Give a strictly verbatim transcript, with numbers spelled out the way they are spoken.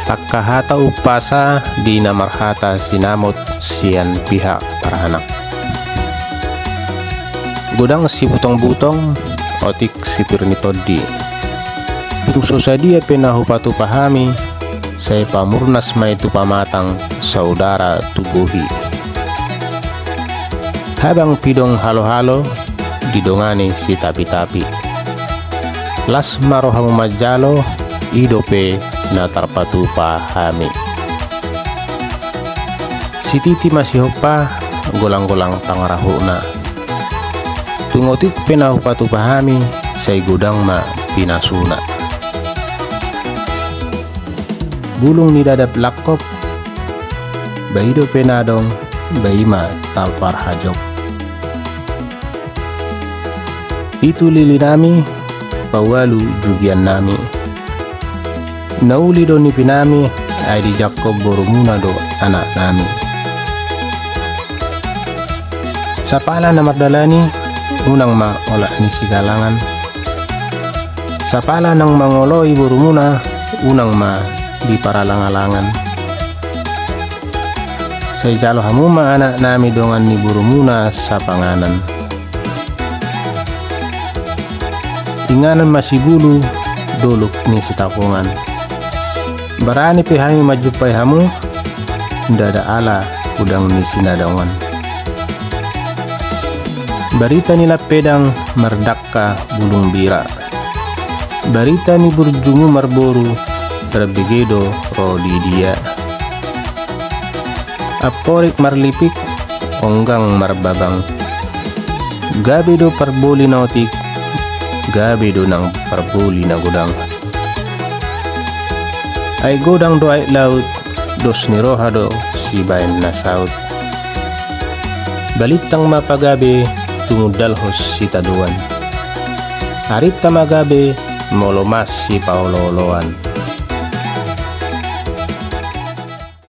Angka hata umpasa di na marhata sinamot sian pihak paranak. Godang sibutong-butong, otik sipir ni tondi. Tung so sadia pe na hupatupa hami, sai pamurnas ma i tu pamatang, saudara tu bohi. Habang pidong halo-halo, didongani sitapi-tapi. Las ma rohamu manjalo, i dope na tarpatupa hami. Sititi ma sihompa, golang-golang pangarahutna. Tung otik pe na hupatupa hami, sai godang ma pinasuna. Bulung ni dadap langkop, ba i dope na adong, ba i ma taparhajop. Pitu lili nami, paualu jugian nami. Na uli do nipi nami, ai dijangkon borumuna do anak nami. Sapala na mardalani, unang ma olat ni sigalangan. Sapala naung mangoloi borumuna, unang ma diparalang-alangan. Sai jalo hamu ma anak nami dongan ni borumuna sapanganan. Inganan ma sibulu, dolok ni sitapongan. Barani pe hami manjumpai hamu, ndada ala godang ni sinadongan. Barita ni lampedang mardangka bulung bira. Barita ni burjumu marboru, tarbege do ro di dia. Amporik marlipik, onggang marbabang. Gabe do parboli na otik, gabe do nang parboli na godang. Aek godang do aek laut, dos ni roha do sibaen na saut. Balintang ma pagabe, tumundalhon sitadoan. Arinta ma gabe, molo mas sipaolo-oloan.